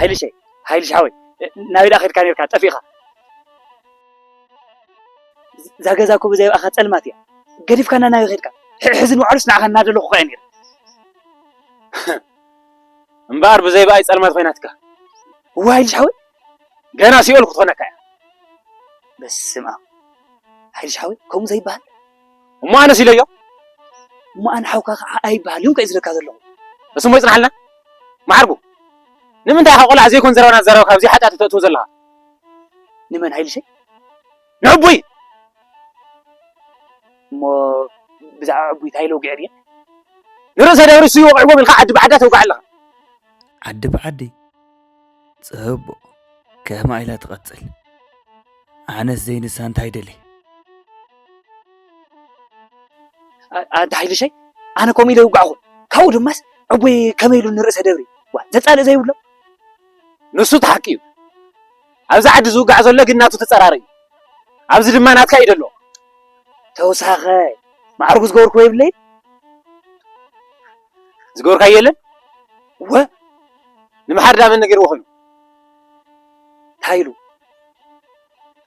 ሃይልሸይ፣ ሃይልሽ ሓወይ፣ ናበይ ደኣ ከድካ ነርካ? ጠፊእኻ። እዛ ገዛ እኮ ብዘይ ብኣኻ ጸልማት እያ። ገዲፍካና ናበይ ከድካ? ሕ-፣ ሕዚ ንባዕሉስ ንዓኻ እናደለኹ እየ ነይረ። እምበኣር ብዘይ ብኣይ ጸልማት ኮይናትካ። እዋ ሃይልሽ ሓወይ፣ ገና ሲኦል ክትኾነካ እያ። በስመ ኣብ። ሓይልሽ ሓወይ፣ ከምኡ ዘይበሃል። እሞ ኣነስ ኢለዮ። እሞ ኣነ ሓውካ ከዓ ኣይበሃል እዮም ከይ ዝለካ ዘለኹ። እሱ እሞ ይጽናሓልና። መዓርጉ፣ ንምንታይ ኢኻ ቆልዓ ዘይኮን ዘረባና ዘረባ ካብዚ ሓጢኣት ተእትዎ ዘለኻ? ንመን ሓይልሸይ? ንዕቡይ። እሞ ብዛዕባ ዕቡይ እንታይ ኢለ ወጊዐ ድየ? ንርእሰ ደብሪ እሱ ይወቕዕዎም ኢልካ ዓዲ ብዓዳ ተውግዓ ኣለኻ። ዓዲ ብዓዲ? ጽቡቕ፣ ከማ ኢላ ትቐጽል። ኣነስ ዘይንሳ እንታይ ደሊ? ኣ-፣ ኣንታ ሓይልሸይ፣ ኣነ ከምኡ ኢለ ይውጋዕኹ። ካብኡ ድማስ ዕቡይ ከመይ ኢሉ ንርእሰ ደብሪ? ዋ፣ ዘጻልእ ዘይብሎ? ንሱ እቲ ሓቂ እዩ። ኣብዚ ዓዲ ዝውጋዕ ዘሎ ግን ናቱ ተጸራሪ እዩ። ኣብዚ ድማ ናትካ ኢድ ኣሎ። ተውሳኸ፣ ማዕርጉ ዝገበርክዎ የብለይን? ዝገበርካዮ የለን? ወ? ንምሓር ዳ መን ነጊርዎ ኮይኑ? እንታይ ኢሉ?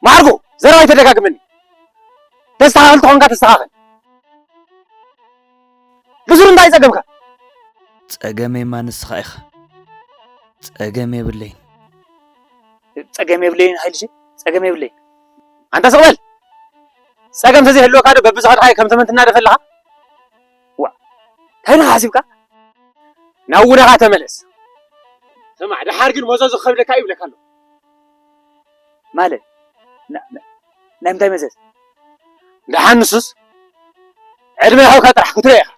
ማዕርጉ፣ ዘረባ ኣይተደጋግመኒ። ተስተኻኸል ተኾንካ ተስተኻኸል። ብዙር እንታይ ጸገምካ? ጸገመይማ ንስኻ ኢኻ። ጸገም የብለይን። ጸገም የብለይን ሃይልሽ፣ ጸገም የብለይን። ኣንታ ስቕ በል። ጸገም ተዘይህልወካ ዶ በብዝኸድካዮ ከም ተመን ትናደፍ ኣለኻ? ዋ፣ እንታይ ኢኻ ሓሲብካ? ናብ ውነኻ ተመለስ። ስማዕ፣ ደሓር ግን መዘዙ ክኸብደካ እዩ ይብለካ ኣለኹ። ማለት? ና-፣ ና-፣ ናይ ምንታይ መዘዝ? ደሓን ንሱስ ዕድመ ይሃብካ ጥራሕ ክትሪኦ ኢኻ።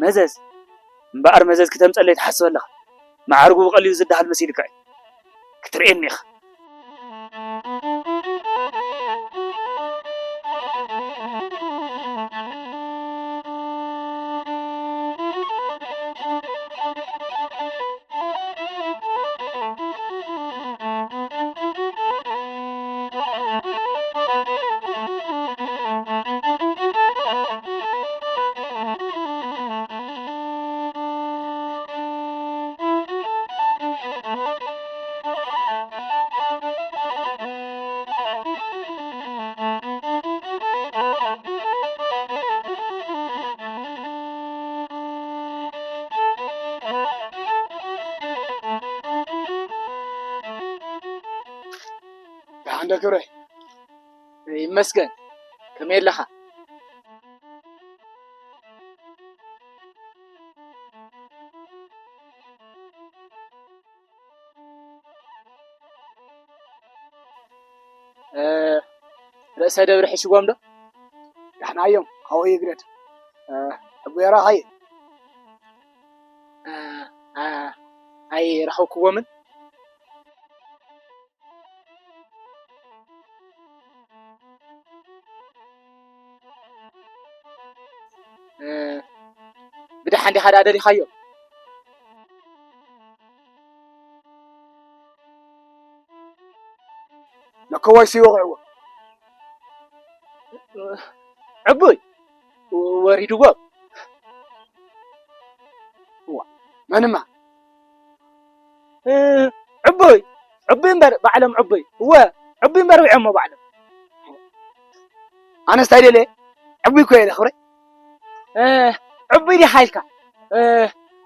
መዘዝ? እምበኣር መዘዝ ክተምጸለይ ትሓስብ ኣለኻ? መዓርጉ ብቐሊሉ ዝደሃል መሲልካ እዩ። ክትርእየኒ ኢኻ። ለክብረ ይመስገን። ከመይ ኣለኻ? እ፣ ርእሰ ደብሪ ሒሽዎም ዶ? ዳሕና እዮም፣ ካብኡ ይግደድ። እ፣ ሕቡይ ራኻየ። እ፣ እ፣ ኣይረኸብክዎምን? እ፣ ብደሓን ዲኻ ደኣ ደሊኻዮ? ለከዋይ ስይ ወቒዕዎ። ዕቡይ ወሪድዎም። እዋ፣ መንማ? እ፣ ዕቡይ፣ ዕቡይ እምበር ባዕሎም ዕቡይ። እወ፣ ዕቡይ እምበር ውዒኦሞ ባዕሎም። ኣነስ እንታይ ደልየ? ዕቡይ እኮ እየ ክብረይ። እ፣ ዕቡይ ዲኻ ኢልካ? እ፣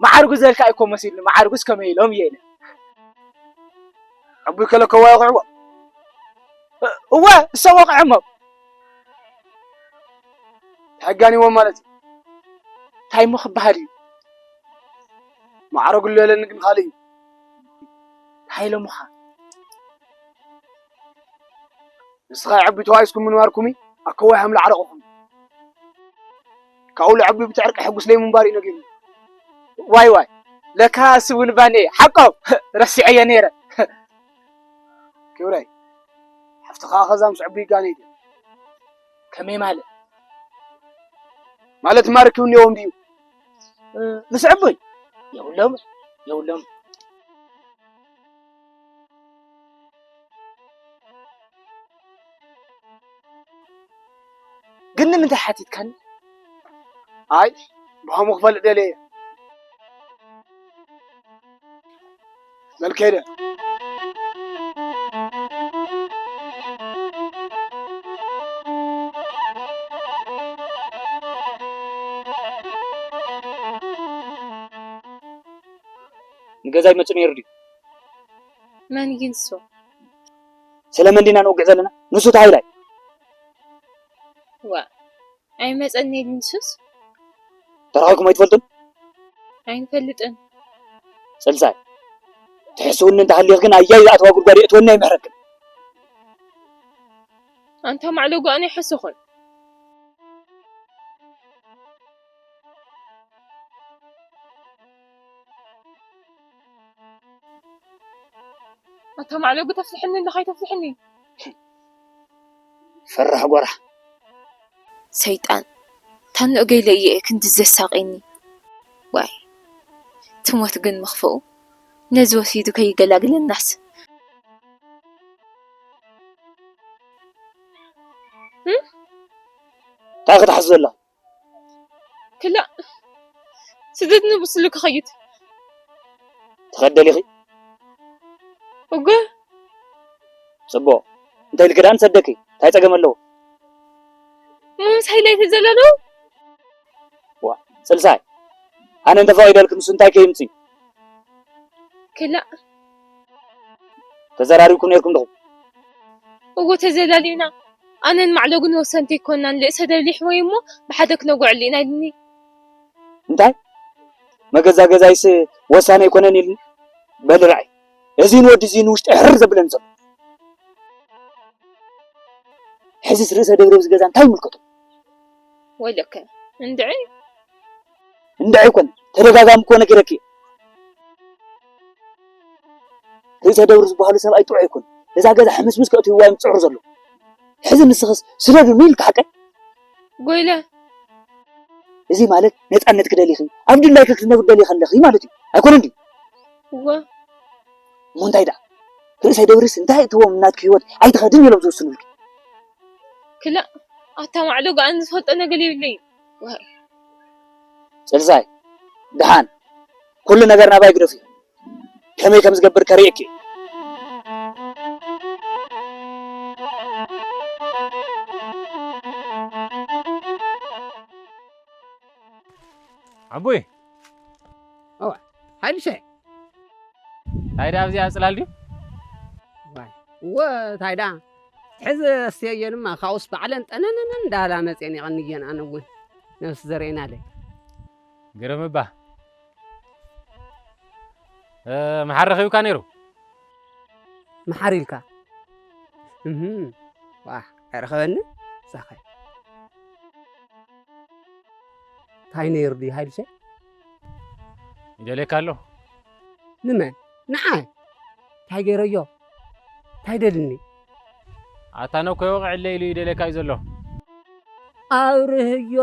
መዓርጉ ዝበልካ እኮ መሲሉኒ። መዓርጉስ ከመይ ኢሎም እየ ኢለ። ዕቡይ ከለኮ ዋይ ወቕዕዎ። እ፣ እወ፣ እሶም ወቕዖሞ። ተጋኒዎም ማለት እዩ። እንታይ እሞ ክበሃል እዩ? ማዕረጉ ኣለኒ ግን ካልእ እዩ። እንታይ ኢሎምኻ? ንስኻ ዕቡይ ተባኢስኩም ምንባርኩም'ዩ ኣከዋይ ሃምላ ዓረቕኹም። ካብኡ ለዐቢ ብትዕርቂ ሕጉስ ለይ ምንባር እዩ ነጊሩኒ። ዋይ ዋይ፣ ለካ እሱ እውን ባኒ እየ። ሓቆም ረሲዐዮ ነይረ። ክብረይ፣ ሓፍትኻ ከዛ ምስ ዕቡይ ጋነይ ድዩ? ከመይ ማለት? ማለትማ ርክብ እኒኦዎም ድዩ? እ፣ ምስ ዕቡይ? የብሎም፣ የብሎም። ግን ንምንታይ ሓቲትካኒ? ኣይ፣ ብኸምኡ ክፈልጥ ደልየ እየ። በል ከይደ። ንገዛይ መጹ ነይሩ ድዩ? መን እዩ ንሱ? ስለ መን ዲና ንወግዕ ዘለና? ንሱ ተሃይላይ። ዋ፣ ኣይመጸን ኢሉ ንሱስ? ተራኺብኩም ኣይትፈልጡን? ኣይንፈልጥን። ጽልሳይ፣ ትሕስውኒ እንተሃሊኽ ግን ኣያይ ዝኣተዋ ጉድጓድ የእትወኒ ኣይምሕረክን። ኣንታ ማዕለጉ ኣነ ይሕስኹን። ኣታ ማዕለጉ ተፍልሕኒ ኣለኻ፣ ኣይተፍልሕኒ። ፈራሕ ጓራ። ሰይጣን፣ ታንኦ ገይለ እየ ክንዲ ዘሳቀኒ። ዋይ፣ ትሞት ግን መኽፍኡ፣ ነዚ ወሲዱ ከይገላግለናስ። እም? እንታይ ክትሓስብ ዘለኻ? ክላእ፣ ስደድኒ ብስሉ ክኸይድ። ትኸዲ ደሊኺ? እወ። ጽቡቕ። እንተ ኢልኪ ደኣ ንሰደኪ። እንታይ ጸገም ኣለዎ? እሞ ምሳይ ላይተ ዘለዶ? ዋ፣ ጽልሳይ። ኣነ እንተፈቒደልኪ ንሱ እንታይ ከይምጽእ? ክላእ። ተዘራሪብኩም ነይርኩም ዲኹም? እወ ተዘላሊና። ኣነን ማዕለጉን ወሰንቲ ኣይኮናን። ልእሰ ደሊሕዎ እሞ ብሓደ ክነግዖሉ ኢና ኢሉኒ። እንታይ? መገዛ ገዛይስ ወሳኒ ኣይኮነን ኢሉኒ? በሊ ርኣይ። እዚ ንወዲ እዚ ንውሽጢ ሕር ዘብለኒ ዘሎ። ሕዝስ ርእሰ ደብረ እዚ ገዛ እንታይ ይምልከቶ? ወይለከ፣ እንድዒ። እንድዒ ኣይኮነን። ተደጋጋሚ እኮ ነጊረኪ እየ። ርእሰ ደብሪ ዝበሃሉ ሰብኣይ ጥዑይ ኣይኮነን። እዛ ገዛ ሕምስምስ ከእትይዋ እዮም ዝጽዕሩ ዘለዉ። ሕዚ ንስኽስ ስደዱኒ ኢልኪ ሓቀይ? ጎይለ። እዚ ማለት ነጻነት ክደሊኺ፣ ኣብ ድላይኪ ክትነብሪ ደሊኺ ኣለኺ ማለት እዩ። ኣይኮነን ድዩ? እወ። እሞ እንታይ ደኣ? ርእሰ ደብሪስ እንታይ እትዎም ናትኪ ህይወት ኣይትኸድን ኢሎም ዝውስኑልኪ? ክላእ፣ ኣታ ማዕዶ ገኣን ዝፈልጦ ነገር የብለይን። ዋይ። ጽልሳይ፣ ደሓን፣ ኩሉ ነገር ናባይ ግደፍዮ። ከመይ ከም ዝገብር ከርእየኪ። ዓቦይ። እዋ፣ ሓይልሸ። እንታይ ደኣ ኣብዚኣ ጽላል ድዩ? ዋይ፣ እወ፣ እንታይ ደኣ? ሕዚ ኣስተየየንማ ካብኡስ ባዕለን ጠነነነ እንዳላ መፅየን የቐንየን። ኣነ እውን ነብሲ ዘርእየናለይ። ግርም እባ። እ፣ መሓር ረኺብካ ነይሩ? መሓር ኢልካ? እህም። ዋሕ፣ ኣይረኸበኒ? ሳኸ። እንታይ ነይሩ ድዩ ሃይልሸ? ይደልየካ ኣሎ። ንመን? ንዓይ? እንታይ ገይረዮ? እንታይ ደልኒ? ኣታ ነኮ ይወቕዕለ ኢሉ ይደልየካ እዩ ዘሎ። ኣብርህዮ።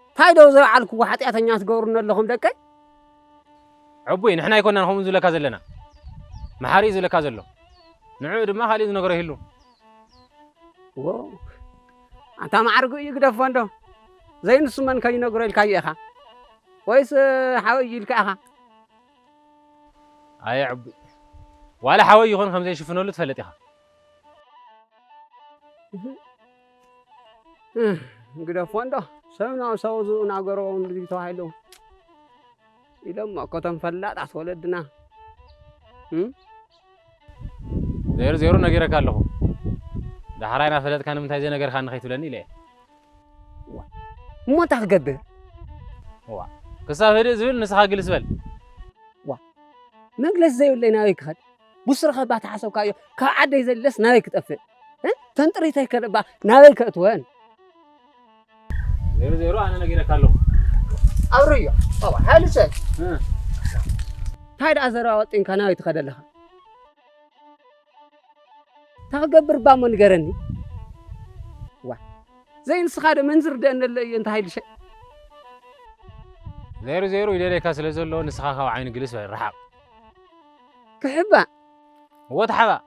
እንታይ ደው ዘይበዓልክዎ ሓጢኣተኛ ትገብሩኒ ኣለኹም ደቀይ? ዕቡይ፣ ንሕና ኣይኮናን ከምኡ ዝብለካ ዘለና። መሓሪ እዩ ዝብለካ ዘሎ። ንዕኡ ድማ ካሊእ ዝነግሮ ይህሉ። ዎ፣ ኣንታ ማዕርጉ እዩ ግደፎ እንዶ። ዘይንሱ መን ከይነግሮ ኢልካዮ ኢኻ? ወይስ ሓወይ እዩ ኢልካ ኢኻ? ኣየ ዕቡይ፣ ዋላ ሓወይ ይኹን ከም ዘይሽፍነሉ ትፈልጥ ኢኻ። እህ፣ ግደፎ እንዶ። ሰብ ናብ ሰቡ ዝናገሮ እንዲ ተባሂሉ ኢሎም እኮ እቶም ፈላጣት ወለድና። እም? ዜሮ ዜሮ ነጊረካ ኣለኹ። ዳሕራይ ናፈለጥካ ንምንታይ ዘይነገርካኒ ከይትብለኒ ኢለ እየ። ዋ፣ እሞ እንታይ ክገብር? ዋ፣ ክሳብ ህድእ ዝብል ንስኻ ግልስ በል። ዋ፣ መግለስ ዘይብለይ ናበይ ክኸድ? ብስርኸ ባታ ሓሰብካዮ ካብ ዓደይ ዘለስ ናበይ ክጠፍእ? እ? ተንጥሪተይ ከደባ ናበይ ከእትወን? ዜሮ ዜሮ ኣነ ነጊረካ ኣለኹ። ኣብርዮ፣ ኦ፣ ሃይሉ ሰብ። እ። እንታይ ደኣ ዘረባ ወጢንካ ናበይ ትኸደ ኣለኻ? እንታይ ክገብር እባ እሞ ንገረኒ። ዋ፣ ዘይንስኻ ዶ መን ዝርደአኒ ኣሎ እየ እንተ ሃይልሸ? ዜሮ ዜሮ ይደልየካ ስለ ዘሎ ንስኻ ካብ ዓይኒ ግልስ በል፣ ርሓቕ። ክሕባእ? እወ፣ ተሓባእ።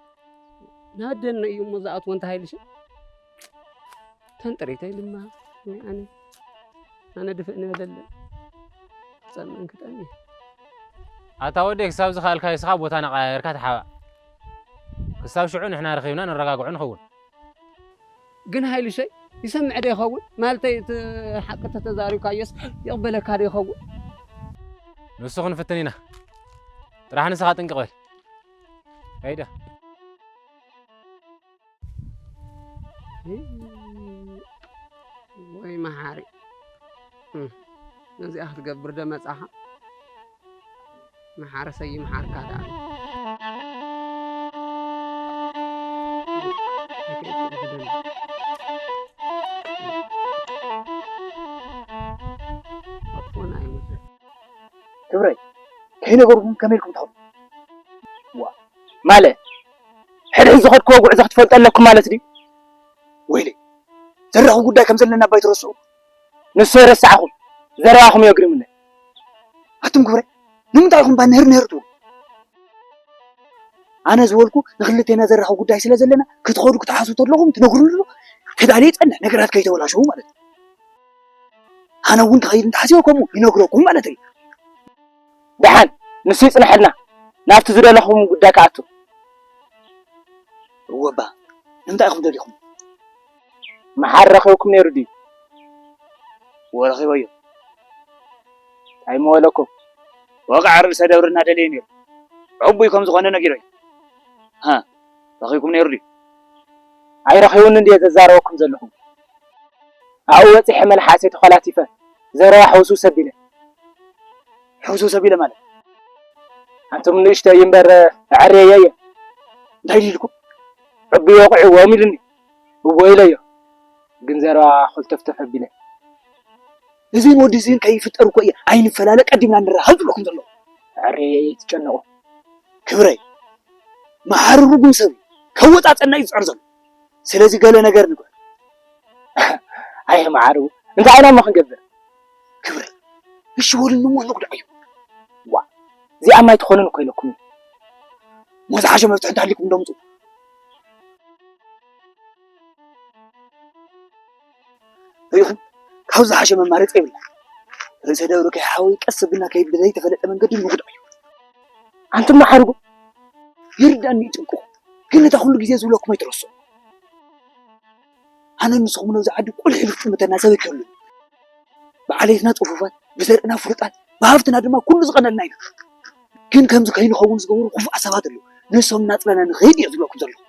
ናደነ እዩ እሞ ዝኣትዎ እንተ ሃይልሸ? ተንጥሪተይ ድማ፣ ወይ ኣነ፣ ኣነ ድፍእ ንበለለ። ክጸምእን ክጠሚ። ኣታ ወደይ፣ ክሳብ ዝኸኣልካዮ ንስኻ ቦታ እናቐያየርካ ተሓባእ። ክሳብ ሽዑ ንሕና ረኺብና ነረጋግዖ ንኸውን። ግን ሃይልሸይ ይሰምዕ ዶ ይኸውን? ማለተይ እቲ ሓቂ ተተዛሪብካዮስ ይቕበለካ ዶ ይኸውን? ንሱ ክንፍትን ኢና። ጥራሕ ንስኻ ጥንቅቕ በል። ከይደ። ወይ መሓሪ። እም፣ ነዚኣ ክትገብር ዶ መጻኻ? መሓረሰይ ይምሓርካ ደኣ። ኣፎና ኣይመስል። ክብረይ፣ ከይነገርኩም ከመይ ኢልኩም ትኸዱ? ዋ፣ ማለ፣ ሕድሕድ ዝኸድክዎ ጉዕዞ ክትፈልጡ ኣለኩም ማለት ድዩ? ወይለይ፣ ዘራኹ ጉዳይ ከም ዘለና እባ ኣይትረስዑ። ንሱ ኣይረሳዕኹም፣ ዘረባኹም እዩ ኣግሪሙኒ። ኣቱም ክብረይ፣ ንምንታይ ኢኹም እባ ንህር ንህር ትብሉ? ኣነ ዝበልኩ ንክልቴና ዘራኹ ጉዳይ ስለ ዘለና፣ ክትኸዱ ክትሓስቡ ተለኹም ትነግሩኒ ኣሎ። ተዳልየ ይጸንሕ፣ ነገራት ከይተበላሸዉ ማለት እዩ። ኣነ እውን ክኸይድ እንተሓሲበ ከምኡ ይነግረኩም ማለት እዩ። ደሓን፣ ንሱ ይጽንሐልና፣ ናብቲ ዝደለኹም ጉዳይ ክኣቱ። እወ እባ፣ ንምንታይ ኢኹም ደሊኹም? መሓር ረኺብኩም ነይሩ ድዩ? እወ፣ ረኺበዮ። እንታይ እሞ በለኩም? ወቕዓ ርእሰ ደብሪ እናደለየ ነይሩ። ዕቡይ ከም ዝኾነ ነጊሮይ። ሃ፣ ረኺብኩም ነይሩ ድዩ? ኣይረኺቡን እንድየ ዘዛረበኩም ዘለኹ። ኣብኡ በጺሐ መልሓሰይ ተኾላቲፈ፣ ዘረባ ሕውስውስ ኣቢለ። ሕውስውስ ኣቢለ ማለት? ኣንቱም ንእሽተይ እምበር ኣዕርየዮ እየ። እንታይ ኢልኩም? ዕቡይ ወቒዕዎም ኢሉኒ። እወ ኢለዮ። ግን ዘረባ ኮልተፍተፍ ኣቢለ። እዚን ወዲ እዚን ከይፍጠር እኮ እየ ኣይንፈላለ ቀዲምና ንራኸብ ዝብለኩም ዘለኹ። ኣዕርየዮ እየ፣ ትጨነቑ። ክብረይ፣ መሓሪ ርጉም ሰብ እዩ። ከወጻጸና እዩ ዝጽዕር ዘሎ። ስለዚ ገለ ነገር ንግበር። ኣይ መሓሪ፣ እንታይ ኢና እሞ ክንገብር? ክብረይ፣ እሺ በሉኒ እሞ ንጉዳዩ። ዋ፣ እዚኣ ማይ ትኾንን እኮ ኢለኩም እዩ። እሞ ዝሓሸ መፍትሒ እንተሃልዩኩም ዶ ምጹ። ርኢኹም፣ ካብ ዝሓሸ መማረፂ የብልና። ርእሰ ደብሪ ከይሓወይ ቀስ ብልና ከይድ ብዘይተፈለጠ መንገዲ ንጉዳዩ። ኣንቱም መሓርጉ፣ ይርዳኒ እዩ ጭንቅኹም። ግን ነታ ኩሉ ግዜ ዝብለኩም ኣይትረስዑ። ኣነ ንስኹም ነዚ ዓዲ ቁልሕ ኢሉ ዝጥምተና ሰብ ኣይክህሉን። ብዓሌትና ጽፉፋት፣ ብዘርእና ፍሉጣት፣ ብሃብትና ድማ ኩሉ ዝቐነልና ኢና። ግን ከምዚ ከይንኸውን ዝገብሩ ክፉኣት ሰባት ኣለዉ። ንሶም እናጽለና ንኸይድ እየ ዝብለኩም ዘለኹ።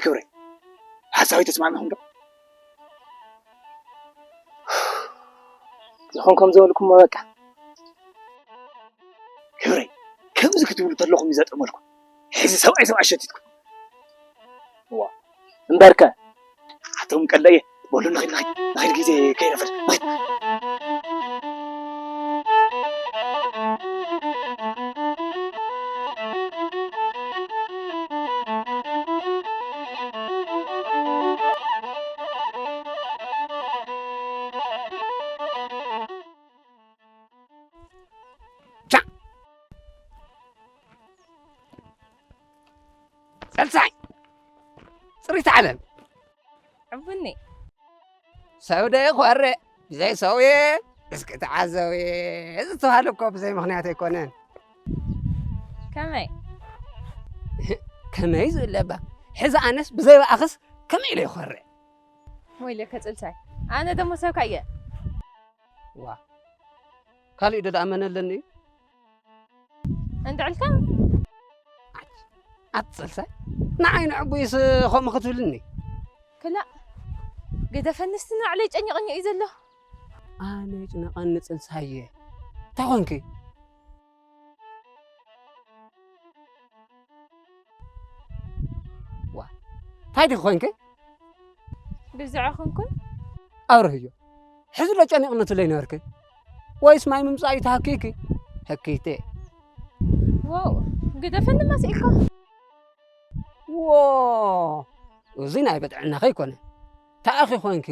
ክብረይ፣ ሓሳዊ ተስማዕምኹም ዶ? ይኹን ከም ዝበልኩሞ በቃ። ክብረይ፣ ከምዚ ክትብሉ ተለኹም እዩ ዘጥዕመልኩም። ሕዚ ሰብኣይ ሰብኣይ ሸቲትኩም። እዋ፣ እምበርከ። ኣቶም ቀለየ፣ በሉ ንኺድ፣ ንኺድ፣ ንኺድ፣ ግዜ ከይረፍድ፣ ንኺድ። ቻ! ሰልሳይ! ጽሪት ዓለም! ዕቡኒ! ሰብ ዶ ይኾርዕ ብዘይ ሰውየ? እስኪ ተዓዘብየ! ዝተባህለ እኮ ብዘይ ምኽንያት ኣይኮነን። ከመይ? ከመይ ዝብለባ? ሕዚ ኣነስ ብዘይ ብኣኽስ ከመይ ኢለ ይኾርዕ? ወይለከ ጽልሳይ! ኣነ ደሞ ሰብካ እየ። ዋ! ካልእ ዶ ደኣ መን ኣለኒ? እንድዕልካ? ኣት-፣ ኣትጸልሳይ? ንዓይ ንዕቡይስ ከምኡ ክትብልኒ? ክላእ፣ ግደፈኒ እስቲ ንባዕለይ ጨኒቕኒ እዩ ዘሎ። ኣነ ይጭነቐኒ ጽልሳየ። እንታይ ኾንኪ? ዋ፣ እንታይ ዲኺ ኾንኪ? ብዝዖ ኾንኩን? ኣብርህዮ፣ ሕዚ ዶ ጨኒቕኒ ትብለይ ነበርኪ? ወይስ ማይ ምምጻእ እዩ ተሃኪኪ? ህኪቴ። ዋው፣ ግደፈኒ ማስኢልካ። ዎ፣ እዚ ናይ ብጥዕናኺ ኣይኮነን። ተኣኺ ኾንኪ።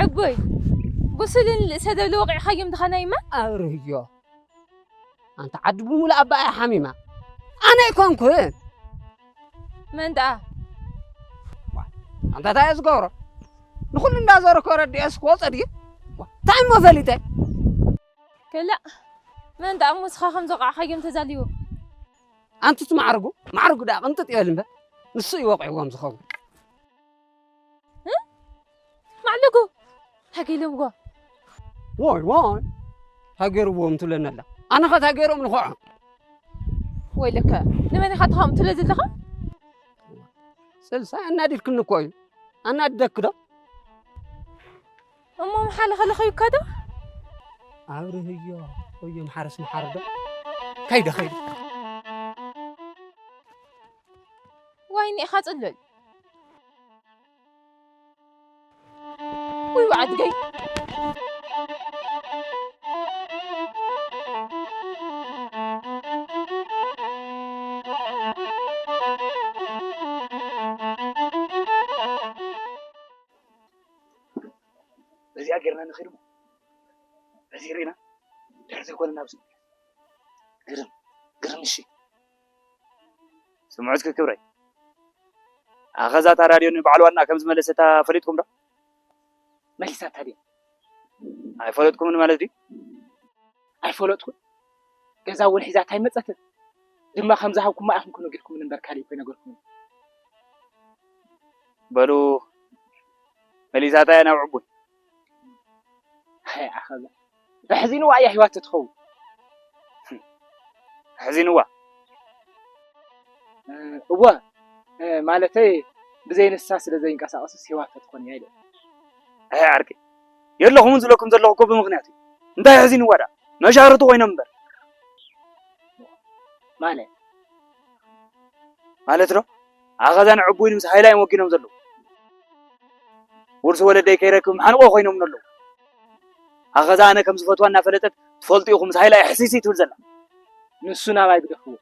ዕጉይ፣ ብሱልን ልእሰ ደብሊ ወቒዕኻዮም ድኻ ናይ ማን? ኣብርህዮ። ኣንታ ዓዲ ብምሉእ ኣባኣ ሓሚማ። ኣነ ኣይኮንኩን። መን ደኣ? ኣንታ እንታይ እየ ዝገብሮ? ንኹሉ እንዳዞርኩ ረዲኤስ ክወጾ ድየ? እንታይ እሞ ፈሊጠ? ክላእ፣ መን ደኣ እሞ ንስኻ ከም ዘውቃዕካዮም ተዛልዩ? ኣንቲ እቲ ማዕርጉ፣ ማዕርጉ ደኣ ቅንጥጥ ይበል እምበር፣ ንሱ እዩ ወቂዕዎም ዝኸውን። እ? ማዕልጉ፣ እንታይ ገይሮምዎ? ዋይ፣ ዋይ፣ እንታይ ገይርዎም ትብለኒ ኣላ? ኣነ ኸ እንታይ ገይሮም ንኹዖ? ወይለከ፣ ንመን ኢኻ ተኻኦም ትብሎ ዘለኻ? ጽልሳ ኣናዲድክኒ እኮ እዩ። ኣናድደኪ ዶ? እሞ ምሓለ ኸለኸዩካ ዶ? ኣብርህዮ፣ ወዮ ምሓረስ ምሓረ ዶ? ከይደ፣ ከይደ። ዋይ፣ ኒኢኻ ጽሉል። ውይ፣ ወዓድገይ። በዚኣ ጌርና ንኸይድ እሞ፣ በዚ ርኢና፣ ድሕሪ ዘይኮነ ናብዚ። ግርም፣ ግርም፣ እሺ። ስምዑ እስኪ ክብረይ። ኣኸ እዛ እታ ራድዮ ንበዓል ዋና ከም ዝመለሰታ ፈሊጥኩም ዶ? መሊሳታ ድያ? ኣይፈለጥኩምን ማለት ድዩ? ኣይፈለጥኩን። ገዛ እውን ሒዛታ ኣይመጸትን። ድማ ከም ዝሃብኩማ ኢኹም ክነግርኩምን እምበር ካልእ እኮ ኣይነገርኩምን። በሉ መሊሳታ እያ ናብ ዕቡይ። ኣይ ኣኸዛ። ኣሕዚንዋ እያ ሂባቶ ትኸውን። ኣሕዚንዋ? እ፣ እወ፣ እ፣ ማለተይ ብዘይ ንሳ ስለ ዘይንቀሳቐስስ ሂባቶ ትኾን እያ ኢለ። ኣይ ዓርከይ፣ የለኹምን ዝብለኩም ዘለኹ እኮ ብምኽንያት እዩ። እንታይ ኣሕዚንዋ ደኣ? መሻርኽቲ ኮይኖም እምበር። ማለት? ማለት ዶ? ኣኸዛን ዕቡይን ምስ ሃይላ እዮም ወጊኖም ዘለዉ። ውርሲ ወለደይ ከይረክብ ምሓንቆ ኮይኖም ኣለዉ። ኣኸዛ ኣነ ከም ዝፈትዋ እናፈለጠት ትፈልጡ ኢኹም ምስ ሃይላ እየ ሕስይስይ ትብል ዘላ። ንሱ ናባይ ግደፍዎ።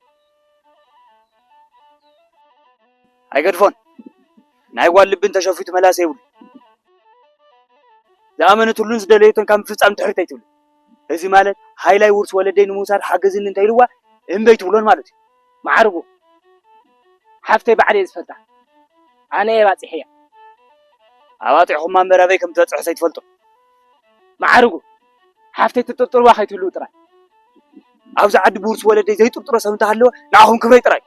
ኣይገድፎን። ናይ ጓል ልቢ እንተሸፊቱ መላሰ የብሉ። ዝኣመነትሉን ዝደለየቶን ካብ ምፍጻም ድሕሪት ኣይትብልን። እዚ ማለት ሃይላይ ውርሲ ወለደይ ንምውሳድ ሓግዝኒ እንተኢልዋ እምበይ ትብሎን ማለት እዩ። ማዕርጉ፣ ሓፍተይ ባዕለይ እየ ዝፈልጣ። ኣነ እየ ባጺሐያ። ኣባጺሕኹማ እምበር ኣበይ ከም ትበጽሕስ ኣይትፈልጡን። ማዕርጉ፣ ሓፍተይ ትጥርጥርዋ ከይትህልዉ ጥራይ። ኣብዚ ዓዲ ብውርሲ ወለደይ ዘይጥርጥሮ ሰብ እንተሃለወ ንዓኹም ክብረይ ጥራይ።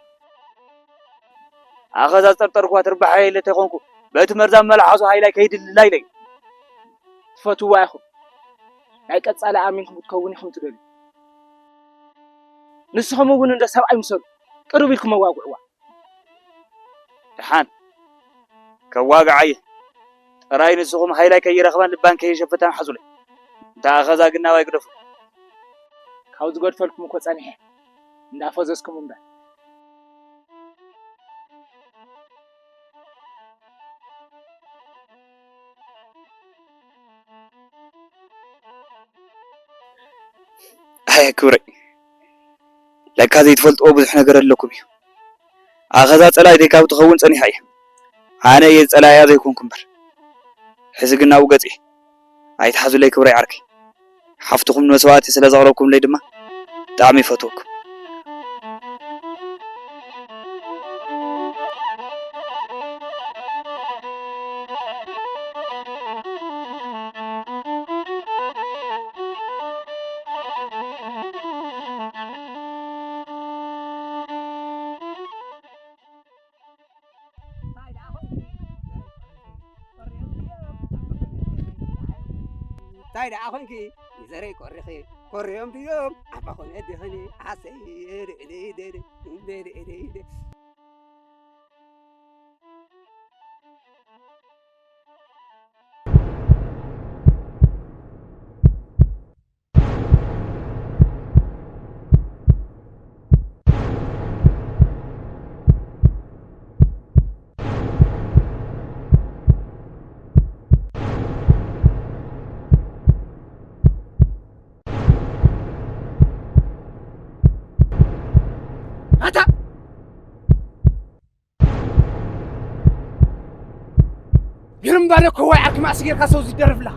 ኣኸዛ ዝጠርጠርኩዋ ትርባሐ ኢለ ተይኮንኩ በቲ መርዛም መልሓሱ ሃይላይ ከይድልላ ኢለዩ። ትፈትውዋ ኢኹም። ናይ ቀጻሊ ኣሚንኩም ክትከውን ኢኹም ትደልዩ። ንስኹም እውን እንዶ ሰብኣይ ምሰሉ። ቅርብ ኢልኩም ኣዋግዕዋ። ደሓን ከዋግዓ እየ። ጥራይ ንስኹም ሃይላይ ከይረኽባን ልባን ከይሸፈታን ሓዙለይ። እንተ ኣኸዛ ግን ናባይ ግደፉ። ካብ ዝገድፈልኩም እኮ ጸኒሐ እንዳፈዘዝኩም እምበር። ኣየ ክብረይ፣ ለካ ዘይትፈልጥዎ ብዙሕ ነገር ኣለኩም እዩ። ኣኸዛ ጸላኢተይ ካብ ትኸውን ጸኒሓ እያ። ኣነ እየ ጸላኢያ ዘይኮንኩ እምበር። ሕዚ ግን ናብኡ ገጽ እየ። ኣይትሓዙለይ ክብረይ ዓርከይ። ሓፍትኹም ንመስዋእቲ ስለ ዘቕረብኩምለይ ድማ ብጣዕሚ ይፈትወኩም። እንታይ ደኣ ኾንኪ? ይዘረይ ቆሪኺ፣ ኮርዮም ድዮም ኣባኹም የዲኽኒ፣ ኣሰይ፣ ርኢደይደ፣ ርኢደይደ። ኣታ ግርምባረ ከዋይ ዓርኪ ማእሲ ጌርካ ሰው ዝደርፍላ።